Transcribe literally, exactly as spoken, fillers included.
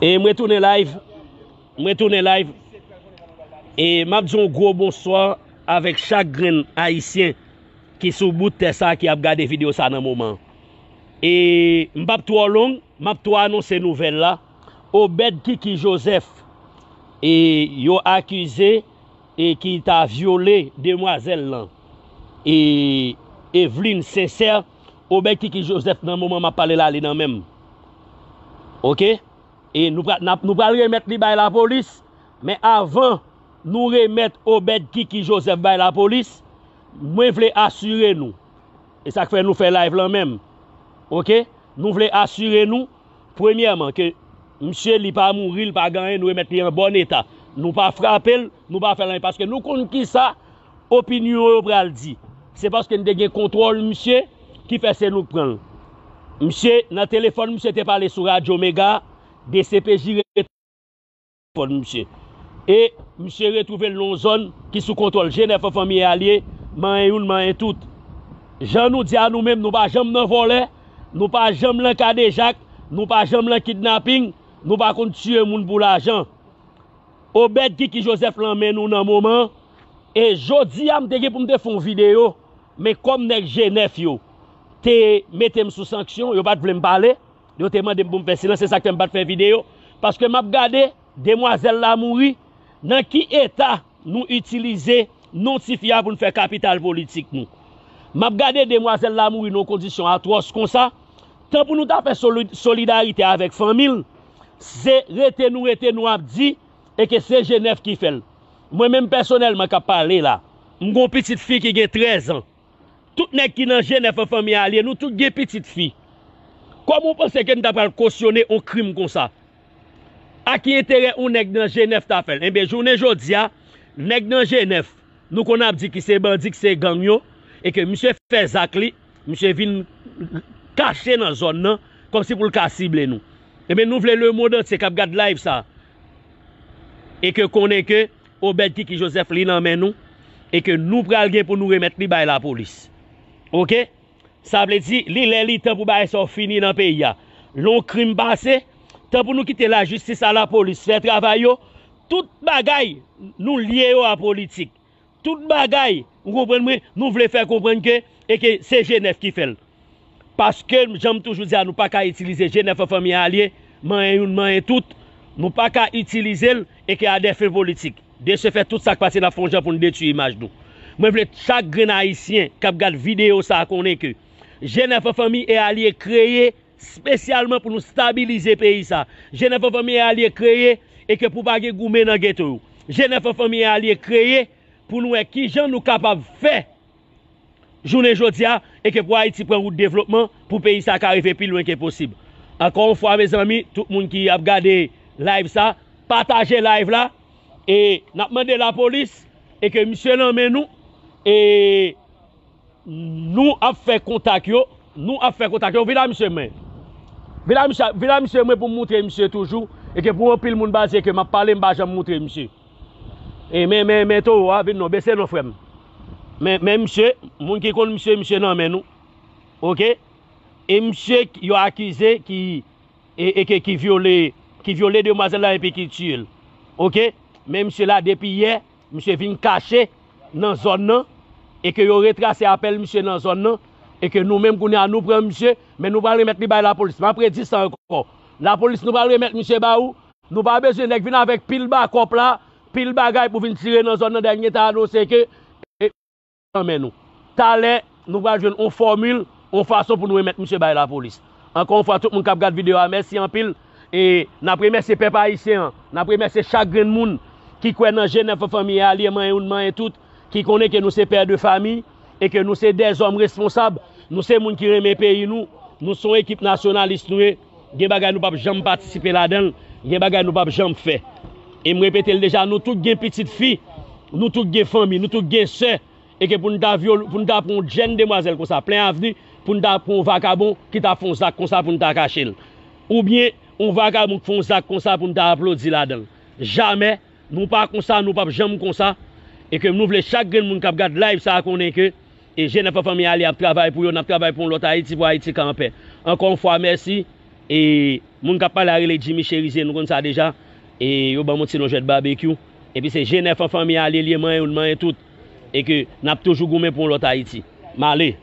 E mwen tounen live. Mwen tounen live. E m ap di yon gwo bonswa avèk chak grenn Ayisyen ki sou bout tè sa ki ap gade videyo sa nan moman. E m p ap twò long, m ap twò anonse nouvèl la. Obed Kiki Joseph, e yo akize e ki ta vyole demwazèl lan. E Eveline Sincère, Obed Kiki Joseph nan moman m ap pale la, li nan men m. Oke? E nou pral, n ap, nou pral remèt li bay lapolis, men avan nou remèt Obed Kiki Joseph bay lapolis, mwen vle asire nou, e sa k fè nou fè live lan menm, oke? Nou vle asire nou, premyèman, ke misye li pa mouri, li pa gen anyen, nou remèt li an bòn eta. Nou pa frape l, nou pa fè l anyen, paske nou konn kisa opinyon yo pral di. Se paske n te gen kontwòl misye ki fè se nou k pran l. Misye, nan telefòn, misye te pale sou Radyo Mega, D C P J telefòn misye. E misye retwouve l nan yon zòn ki sou kontwòl G nèf an fanmi e alye, manyen youn, manyen tout. Jan nou di a nou menm, nou pa janm nan vòlè, nou pa janm nan kadejak, nou pa janm nan kidnaping, nou pa konn tiye moun pou lajan. Obed Kiki Joseph lan men nou nan moman, e jodi a m te gen pou m te fè yon videyo, men kòm nèg G nèf yo te mete m sou sanksyon, yo pa t vle m pale, yo te mande m pou m fè silans, se sa k fè m pa t fè videyo, paske m ap gade demwazèl la mouri, nan ki eta nou itilize non ti fi a pou n fè kapital politik nou. M ap gade demwazèl la mouri nan yon kondisyon atwòs konsa, tan pou nou ta fè soli-, solidarite avèk fanmi l, se rete nou rete nou ap di, e ke se G nèf ki fè l. Mwen menm pèsonèlman k ap pale la, m gen yon pitit fi ki gen trèz an. Tout nèg ki nan G nèf an fanmi alye, nou tout gen pitit fi. Kòman w panse ke n ta pral kosyone yon krim konsa? A ki enterè yon nèg nan G nèf ta fè l? Enben, jounen jodi a, nèg nan G nèf, nou konn ap di ki se bandi, ki se gang yo, e ke misye fè zak li, misye vin kache nan zòn nan, kòmsi pou l ka sible nou. Enben, nou vle lemonn antye k ap gad live sa, e ke konnen ke Obed Kiki Joseph li nan men nou, e ke nou pral gen pou nou remèt li bay lapolis. Oke? Sa vle di, li lè li tan pou bagay sa yo fini nan peyi a. Lè yon krim pase, tan pou nou kite lajistis a lapolis fè travay yo, tout bagay nou lye yo a politik. Tout bagay, ou konprann mwen, nou vle fè konprann ke, e ke se G nèf ki fè l. Paske, jan m toujou di a, nou pa ka itilize G nèf an fanmi alye, manyen youn, manyen tout. Nou pa ka itilize l, e ke a dè fen politik. De se fè, tout sa k pase, n ap fè yon jan pou n detwi imaj nou. Mwen vle chak grenn Ayisyen k ap gad videyo sa a konnen ke G nèf an fanmi e alye kreye espesyalman pou nou stabilize peyi sa. G nèf an fanmi e alye kreye e ke pou pa gen goumen nan geto yo. G nèf an fanmi e alye kreye pou nou wè kijan nou kapab fè jounen jodi a, e ke pou Ayiti pran wout devlopman, pou peyi sa ka rive pi lwen ke posib. Ankò yon fwa, mezanmi, tout moun ki ap gade live sa, pataje live la, e n ap mande lapolis, e ke misye nan men nou, e nou ap fè kontak yo, nou ap fè kontak yo, vin la misye mwen. Vin la misye, vin la misye mwen pou m moutre misye toujou, e ke pou anpil moun pa di ke m ap pale, m pa janm moutre misye. E men, men, men towo a, vin non, bese non frè m. Men, men misye, moun ki konn misye, misye nan men nou. Oke? E misye k-, yo akize ki, e, e ke, ki vyole, ki vyole demwazèl la epi ki tiye l. Oke? Men misye la depi yè, misye vin kache nan zòn nan, e ke yo retrase apèl misye nan zòn nan, e ke nou menm kounye a nou pran misye, men nou pral remèt li bay lapolis. M ap redi sa ankò. Lapolis, nou pral remèt misye ba ou. Nou pa bezwen nèg vin avèk pil bakòp la, pil bagay pou vin tire nan zòn nan. Dènye ta anonse ke, e, nan men nou. Talè, nou pral jwenn on fòmil, on fason pou nou remèt misye bay lapolis. Ankò yon fwa, tout moun k ap gad videyo a, mèsi anpil. E n ap remèsye pèp ayisyen an, n ap remèsye chak grenn moun ki kwè nan G nèf an fanmi e alye, manyen youn, manyen tout, ki konnen ke nou se pè de fami, e ke nou se dèzòm responsab, nou se moun ki renmen peyi nou, nou se yon ekip nasyonalis nou ye, gen bagay nou p ap janm patisipe ladan l, gen bagay nou p ap janm fè. E m repete l deja, nou tout gen pitit fi, nou tout gen fanmi, nou tout gen sè, e ke pou n ta vyol-, pou n ta pran yon jèn demwazèl konsa, plen avni, pou n ta pran yon vakabon ki ta fè yon zak konsa pou n ta kache l. Oubyen, yon vakabon k fè yon zak konsa pou n ta aplodi ladan l. Jamè, nou pa konsa, nou p ap janm konsa. E ke nou vle chak grenn moun k ap gad live sa a konnen ke, e, G nèf an fanmi alye ap travay pou yo, n ap travay pou yon lòt Ayiti, pou Ayiti ka anpè. Ankò yon fwa, mèsi. E moun k ap pale a rele Jimmy Cherizier, nou konn sa deja. E yo ban m yon ti non jwèt babekyou. Epi se G nèf an fanmi a li ye, li ye manyen youn, manyen tout. E ke n ap toujou goumen pou yon lòt Ayiti. M ale.